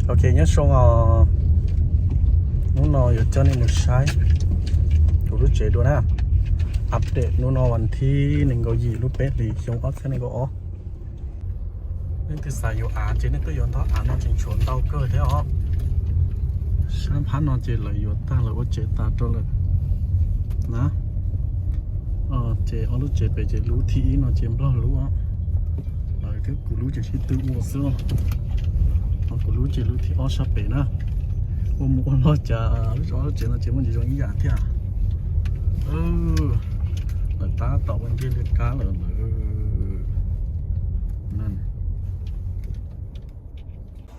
Ok, nyob zoo os, hnub no yuav coj nej mus saib kuv lub tsev dua na. Update hnub no vas thib nees nkaum yim lub peb hlis xyoo ob txhiab nees nkaum ob. Leej twg xav yuav av ces nej tuaj yuav ntau, av no tseem tshuav ntau kawg thiab os. Sab phab no ces lawv yuav tag lawm, ua tsev tas rau lawm na. Ces ob lub tsev pem ces lub thib ib no ces Nplog lub os. Lawv twb kuv lub ces sib tw ua xwb. Ho kuv lub ces lub thib ob sab pem na. Ua mus ua los cas lub ob lub tsev no ces muaj ntsis zoo ib yam thiab. Lawv tab tom ua ncig liaj kab lawm ntawd.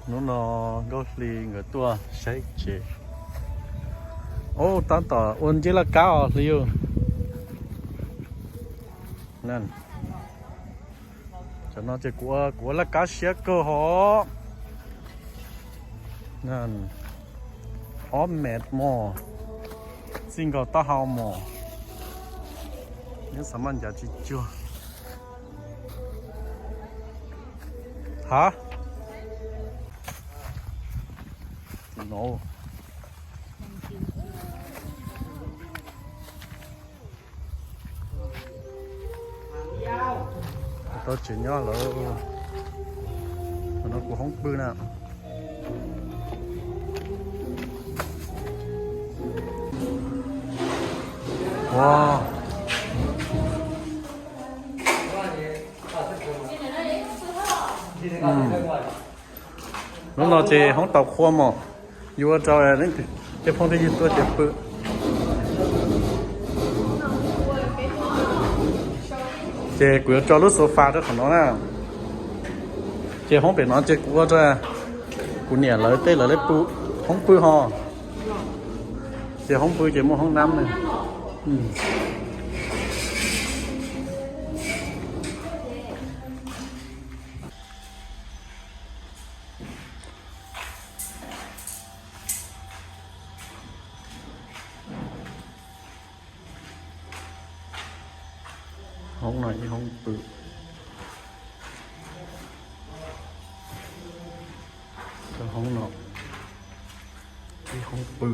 Hnub no Nkauj Hli nkawd tuaj saib tsev. Ub, tab tom ua ncig laj kab os Hli. Tam no ces kuv ua, kuv ua laj kab siab kawg hos. Ob mev mos, txij nkaus taub hau mos, neb xav maj ncav tsis cuag. Hav, tau tsev nyob lawm. Qhov no kuv hoob pw na. Hnub no ces hoob tau qhua mos, yuav ua rau leej twg, cov phooj ywg tuaj ces pw. Ces kuv yuav tso lub sofa rau qhov no na. Ces hoob pem no ces kuv ua rau kuv niam lawv tej lawv le pw, hoob pw ho. Ces hoob pw ces muaj hoob nab ne. Hoob no ib hoob pw. Hoob no ib hoob pw.